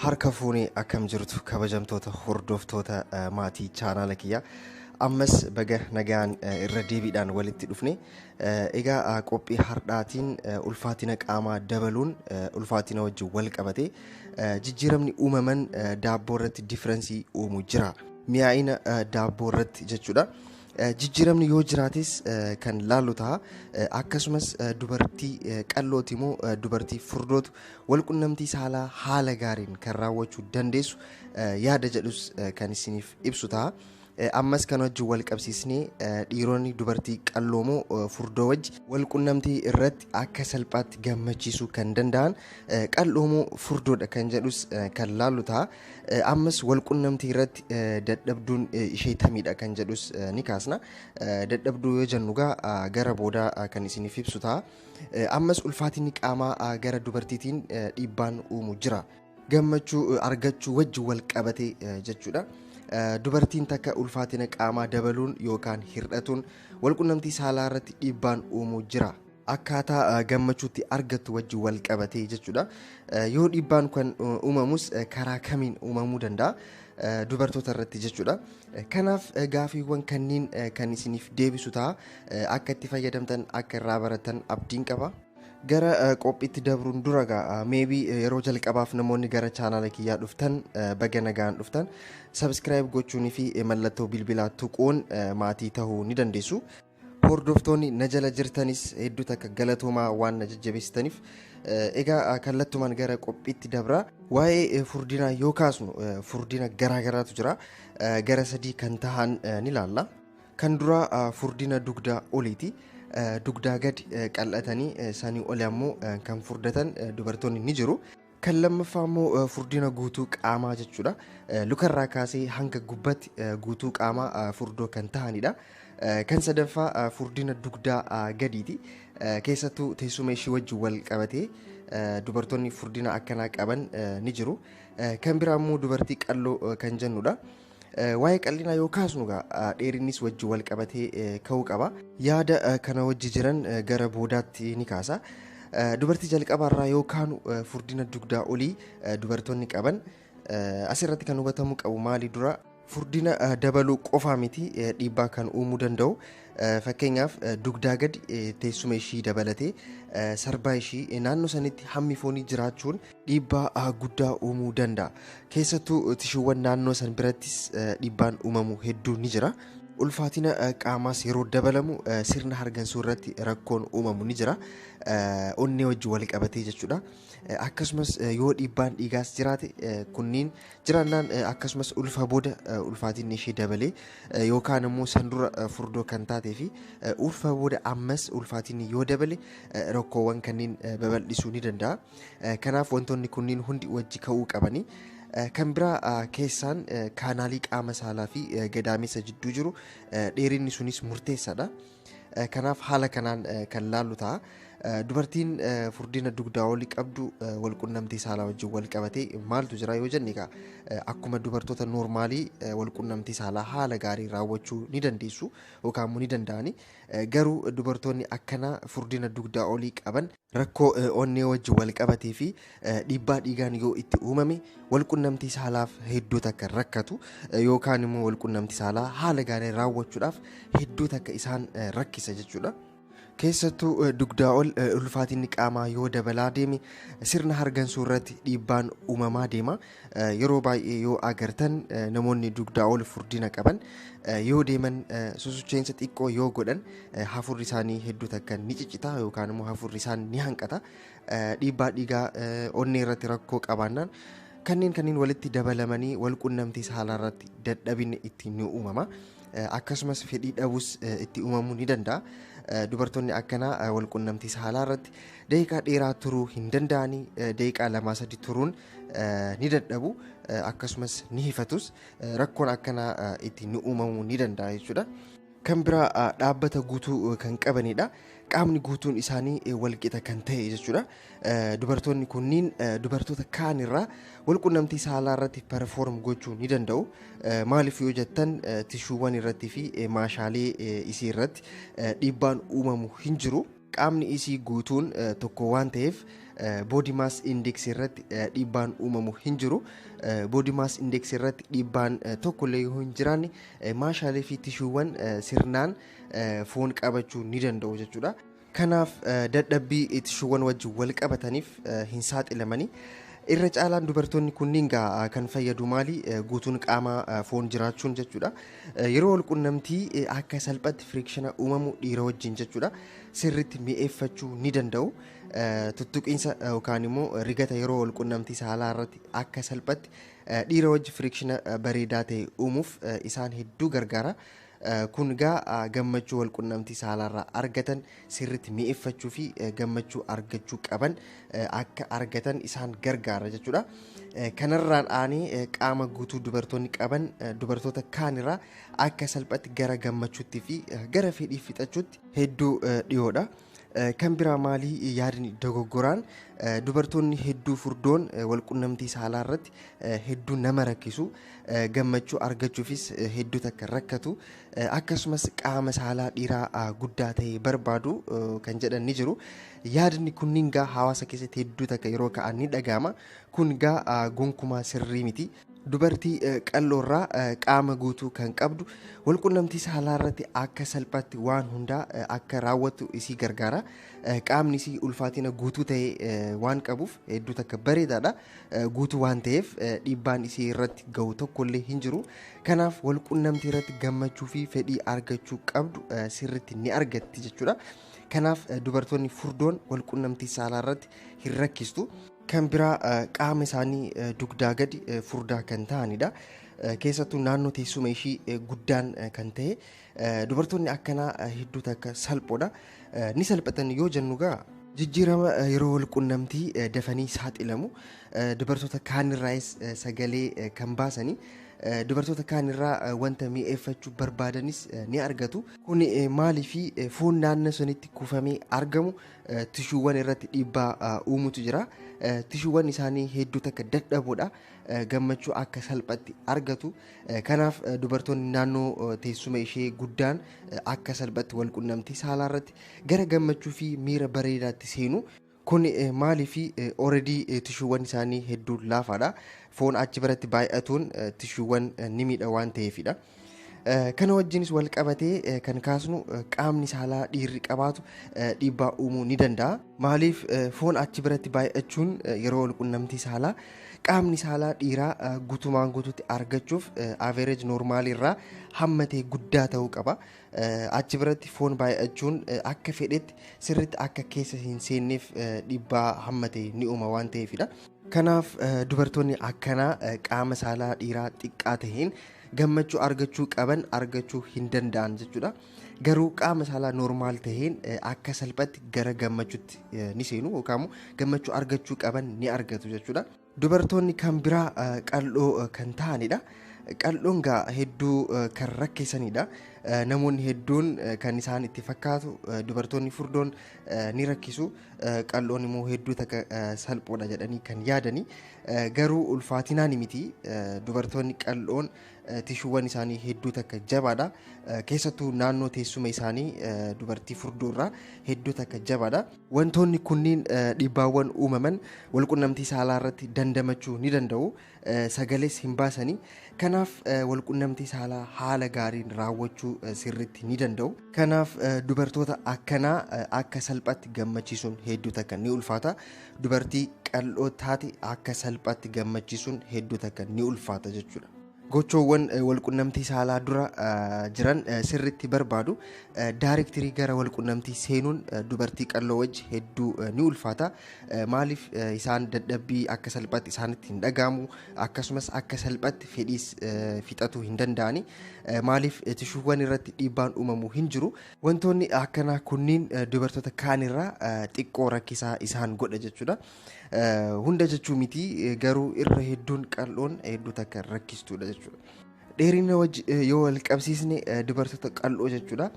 Harka fuunee akkam jirtu kabajamtoota hordoftoota maatii chaanaala kiyyaa. Ammas baga nagaan irra deebiidhaan walitti dhufne. Egaa qophii hardhaatiin ulfaatina qaamaa dabaluun ulfaatina wajjin wal qabate jijjiiramni uumaman daabboo irratti difference uumu jira. Mi'aayina daabboo irratti jechuudha. Jijjiiramni yoo jiraates kan laallu ta'a. Akkasumas dubartii qal'ooti immoo dubartii furdootu walqunnamtii saalaa haala gaariin kan raawwachuu dandeessu yaada jedhus kan isiniif ibsu ta'a. Ammas kan wajjin wal qabsiisnee dhiironni dubartii qalloo moo furdoo wajji walqunnamtii irratti akka salphaatti gammachiisuu kan danda'an qalloo moo furdoodha kan jedhus kan laallu ta'a. Ammas walqunnamtii irratti dadhabduun ishee tamiidha kan jedhus ni kaasna. Dadhabduu yoo jennu gara boodaa kan isiniif ibsu ta'a. Ammas ulfaatinni qaamaa gara dubartiitiin dhiibbaan uumu jira. Gammachuu argachuu wajji wal qabate jechuudha. Dubartiin takka ulfaatina qaamaa dabaluun yookaan hir'atuun walqunnamtii saalaa irratti dhiibbaan uumuu jira. Akkaataa gammachuutti argattu wajji wal qabatee jechuudha. Yoo dhiibbaan kan uumamus karaa kamiin uumamuu danda'a? Dubartoota irratti jechuudha. Kanaaf gaafiiwwan kanneen kan isiniif deebisu ta'a. Akka itti fayyadamtan akka irraa baratan abdiin qaba. Gara qophiitti dabruun dura gaa maybe yeroo jalqabaaf namoonni gara chaanaala kiyyaa dhuftan baga nagaan dhuftan, subscribe gochuunii fi mallattoo bilbilaa tuquun maatii ta'uu ni dandeessu. Hordoftoonni na jala jirtanis hedduu takka galatoomaa waan na jajjabeessitaniif. Egaa kallattumaan gara qophiitti dabra. Waa'ee furdinaa yoo kaasnu furdina garaagaraatu jira. Gara sadii kan tahan ni ilaalla. Kan duraa furdina dugdaa oliiti. Dugdaa gadi qal'atanii sanii oli ammoo kan furdatan dubartoonni ni jiru. Kan lammaffaa immoo furdina guutuu qaamaa jechuudha. Lukarraa kaasee hanga gubbatti guutuu qaamaa furdoo kan ta'anidha. Kan sadaffaa furdina dugdaa gadiiti. Keessattuu teessuma ishii wajjin wal qabatee dubartoonni furdina akkanaa qaban ni jiru. Kan biraa immoo dubartii qalloo kan jennudha. Waa'ee qal'inaa yoo kaasnu dheerinnis wajjin wal qabatee ka'uu qaba. Yaada kana wajji jiran gara boodaatti ni kaasa. Dubartii jalqabaarraa yoo kaanu furdina dugdaa olii dubartoonni qaban asirratti kan hubatamuu qabu maali dura furdina dabaluu qofaa miti dhiibbaa kan uumuu danda'u. Fakkeenyaaf dugdaa gadi teessuma ishii dabalatee sarbaa ishii naannoo sanitti hammi foonii jiraachuun dhiibbaa guddaa uumuu danda'a. Keessattuu tishuuwwan naannoo san birattis dhiibbaan uumamu hedduu ni jira. Ulfaatina qaamaas yeroo dabalamu sirna hargansuu irratti rakkoon uumamu ni jira. Onnee wajjin wal qabatee jechuudha. Akkasumas yoo dhiibbaan dhiigaas jiraate kunniin jiraannaan akkasumas ulfa booda ulfaatinni ishee dabalee yookaan immoo san dura furdoo kan taatee fi ulfa booda ammas ulfaatinni yoo dabale rakkoowwan kanneen babal'isuu ni danda'a. Kanaaf wantoonni kunniin hundi wajji ka'uu qabani. Kan biraa keessaan kaanaalii qaama saalaa fi gadaamessa jidduu jiru dheerinni sunis murteessaadha. Kanaaf haala kanaan kan laallu ta'a. Dubartiin furdina dugdaa olii qabdu walqunnamtii saalaa wajjin wal qabatee maaltu jira yoo jenne egaa akkuma dubartoota noormaalii walqunnamtii saalaa haala gaarii raawwachuu ni dandeessu yookaan immoo ni danda'ani. Garuu dubartoonni akkanaa furdina dugdaa olii qaban rakkoo onnee wajjin wal qabatee fi dhiibbaa dhiigaan yoo itti uumame walqunnamtii saalaaf hedduu takka rakkatu yookaan immoo walqunnamtii saalaa haala gaarii raawwachuudhaaf hedduu takka isaan rakkisa jechuudha. Keessattuu dugdaa ol ulfaatinni qaamaa yoo dabalaa deeme sirna hargansuu irratti dhiibbaan uumamaa deema. Yeroo baay'ee yoo agartan namoonni dugdaa ol furdina qaban yoo deeman sosocheensa xiqqoo yoo godhan hafuurri isaanii hedduu takka ni ciccita yookaan immoo hafuurri isaanii ni hanqata. Dhiibbaa dhiigaa onnee irratti rakkoo qabaannaan kanneen walitti dabalamanii walqunnamtii saalaa irratti dadhabinni itti ni uumama. Akkasumas fedhii dhabus itti uumamuu ni danda'a. Dubartoonni akkanaa walqunnamtii saalaa irratti daqiiqaa dheeraa turuu hin danda'anii, daqiiqaa 2-3 turuun ni dadhabu, akkasumas ni hifatus. Rakkoon akkanaa itti ni uumamuu ni danda'a jechuudha. Kan biraa dhaabbata guutuu kan qabanidha. Qaamni guutuun isaanii walqixa kan ta'e jechuudha. Dubartoonni kunniin dubartoota kaan irraa walqunnamtii saalaa irratti perform gochuu ni danda'u. Maaliif yoo jettan tishuuwwan irratti fi maashaalee isii irratti dhiibbaan uumamu hin jiru. Qaamni isii guutuun tokko waan ta'eef Body mass index irratti dhiibbaan uumamu hin jiru. Body mass index irratti dhiibbaan tokkollee yoo hin jiraanne, maashaalee fi tishuuwwan sirnaan foon qabachuu ni danda'u jechuudha. Kanaaf dadhabbii tishuuwwan wajjin wal qabataniif hin saaxilamani. Irra caalaan dubartoonni kunniin gaa kan fayyadu maali? Guutuun qaama foon jiraachuun jechuudha. Yeroo wal qunnamtii akka salphatti friction uumamu dhiira wajjin jechuudha, sirriitti mi'eeffachuu ni danda'u. Tuttuqiinsa yookaan immoo rigata yeroo wal qunnamtii saalaa irratti akka salphatti dhiira wajji friction bareedaa ta'e uumuuf isaan hedduu gargaara. Kun gaa gammachuu wal qunnamtii saalaarraa argatan sirriitti mi'eeffachuu fi gammachuu argachuu qaban akka argatan isaan gargaara jechuudha. Kanarraan aanee qaama guutuu dubartoonni qaban dubartoota kaanirraa akka salphatti gara gammachuutti fi gara fedhii fixachuutti hedduu dhiyoodha. Kan biraa maalii? Yaadni dogoggoraan dubartoonni hedduu furdoon walqunnamtii saalaa irratti hedduu nama rakkisu, gammachuu argachuufis hedduu takka rakkatu, akkasumas qaama saalaa dhiiraa guddaa ta'e barbaadu kan jedhan ni jiru. Yaadni kunniin gaa hawaasa keessatti hedduu takka yeroo ka'an ni dhaga'ama. Kun gaa gonkumaa sirrii miti. Dubartii qal'oorraa qaama guutuu kan qabdu walqunnamtii saalaa irratti akka salphaatti waan hundaa akka raawwattu isii gargaara. Qaamni isii ulfaatina guutuu ta'e waan qabuuf hedduu takka bareedaadha. Guutuu waan ta'eef dhiibbaan isii irratti gahu tokkollee hin jiru. Kanaaf walqunnamtii irratti gammachuu fi fedhii argachuu qabdu sirriitti ni argatti jechuudha. Kanaaf dubartoonni furdoon walqunnamtii saalaa irratti hin rakkistu. Kan biraa qaama isaanii dugdaa gadi furdaa kan ta'anidha. Keessattuu naannoo teessuma ishii guddaan kan ta'e dubartoonni akkanaa hedduu takka salphoodha. Ni salphatan yoo jennu gaa jijjiirama yeroo walqunnamtii dafanii saaxilamu. Dubartoota kaanirraayis sagalee kan baasanii, dubartoota kaanirraa wanta mi'eeffachuu barbaadanis ni argatu. Kun maaliifi foon naannoo sanitti kuufamee argamu tishuuwwan irratti dhiibbaa uumutu jira. Tishuuwwan isaanii hedduu takka dadhaboodha. Gammachuu akka salphatti argatu. Kanaaf dubartoonni naannoo teessuma ishee guddaan akka salphatti walqunnamtii saalaa irratti gara gammachuu fi miira bareedaatti seenu. Kun maaliifi already tishuuwwan isaanii hedduu laafaadha. Foon achi biratti baay'atuun tishuuwwan ni miidha waan ta'eefidha. Kana wajjinis wal qabatee kan kaasnu qaamni saalaa dhiirri qabaatu dhiibbaa uumuu ni danda'a. Maaliif foon achi biratti baay'achuun yeroo walqunnamtii saalaa qaamni saalaa dhiiraa guutumaan guutuutti argachuuf average normal irraa hammatee guddaa ta'uu qaba. Achi biratti foon baay'achuun akka fedhetti sirriitti akka keessa hin seenneef dhiibbaa hammatee ni uuma waan ta'eefidha. Kanaaf dubartoonni akkanaa qaama saalaa dhiiraa xiqqaa ta'een gammachuu argachuu qaban argachuu hin danda'an jechuudha. Garuu qaama saalaa normal ta'een akka salphatti gara gammachuutti ni seenu yookaan gammachuu argachuu qaban ni argatu jechuudha. Dubartoonni kan biraa qal'oo kan ta'anidha. Qal'oon gaa hedduu kan rakkisanidha. Namoonni hedduun kan isaan itti fakkaatu dubartoonni furdoon ni rakkisu, qal'oon immoo hedduu takka salphoodha jedhanii kan yaadani. Garuu ulfaatinaan miti. Dubartoonni qal'oon tishuuwwan isaanii hedduu takka jabaadha. Keessattuu naannoo teessuma isaanii dubartii furdoorraa hedduu takka jabaadha. Wantoonni kunniin dhiibbaawwan uumaman walqunnamtii saalaa irratti dandamachuu ni danda'u. Sagalees hin baasanii. Kanaaf walqunnamtii saalaa haala gaariin raawwachuu sirriitti ni danda'u. Kanaaf dubartoota akkanaa akka salphaatti gammachiisuun hedduu takka ni ulfaata. Dubartii qal'oo taate akka salphaatti gammachiisuun hedduu takka ni ulfaata jechuudha. Gochoowwan walqunnamtii saalaa dura jiran sirriitti barbaadu. Directly gara walqunnamtii seenuun dubartii qal'oo wajji hedduu ni ulfaata. Maaliif isaan dadhabbii akka salphaatti isaanitti hin dhaga'amu, akkasumas akka salphaatti fedhiis fixatuu hin danda'ani. Maaliif tishuuwwan irratti dhiibbaan uumamu hin jiru. Wantoonni akkanaa kunniin dubartoota kaanirraa xiqqoo rakkisaa isaan godha jechuudha. Hunda jechuu miti, garuu irra hedduun qal'oon hedduu takka rakkistuudha jechuudha. Dheerina wajji yoo wal qabsiisne, dubartoota qal'oo jechuudha.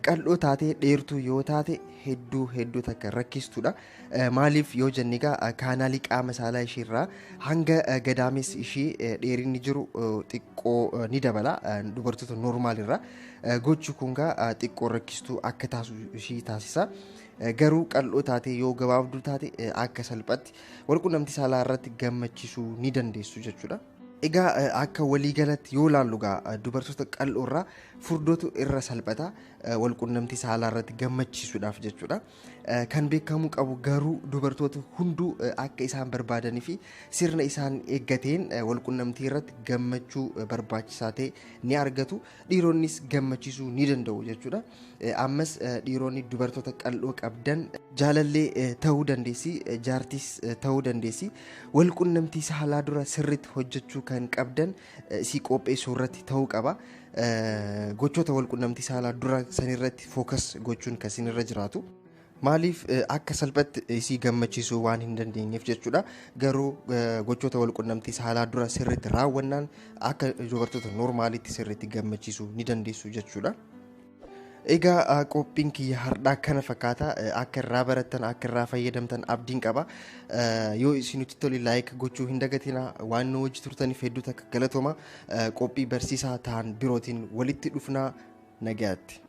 Qal'oo taatee dheertuu yoo taate hedduu hedduu takka rakkistuudha. Maaliif yoo jenne egaa, kaanaalii qaama saalaa isheerraa hanga gadaameessi ishee dheerinni jiru xiqqoo ni dabala dubartoota normal irraa. Gochi kun gaa xiqqoo rakkistuu akka taasisu ishii taasisa. Garuu qal'oo taate yoo gabaabduu taate akka salphatti walqunnamtii saalaa irratti gammachiisuu ni dandeessu jechuudha. Egaa akka waliigalatti yoo laallu gaa, dubartoota qal'oo irraa furdootu irra salphata walqunnamtii saalaa irratti gammachiisuudhaaf jechuudha. Kan beekamuu qabu garuu dubartoota hunduu akka isaan barbaadanii fi sirna isaan eeggateen walqunnamtii irratti gammachuu barbaachisaa ta'e ni argatu. Dhiironnis gammachiisuu ni danda'u jechuudha. Ammas dhiironni dubartoota qal'oo qabdan, jaalallee ta'uu dandeessi, jaartis ta'uu dandeessi. Walqunnamtii saalaa dura sirriitti hojjechuu kan qabdan si qopheessuu irratti ta'uu qaba. Gochoota walqunnamtii saalaa dura sanirratti focus gochuun kan isinirra jiraatu. Maaliif, akka salphatti isii gammachiisuu waan hin dandeenyeef jechuudha. Garuu gochoota walqunnamtii saalaa dura sirriitti raawwannaan akka dubartoota normaalitti sirriitti gammachiisuu ni dandeessu jechuudha. Egaa qophiin kiyya har'aa kana fakkaata. Akka irraa barattan, akka irraa fayyadamtan abdiin qaba. Yoo isinitti tole like gochuu hin dagatina. Waan nu wajji turtaniif hedduu takka galatooma. Qophii barsiisaa ta'an birootiin walitti dhufnaa, nagayaatti.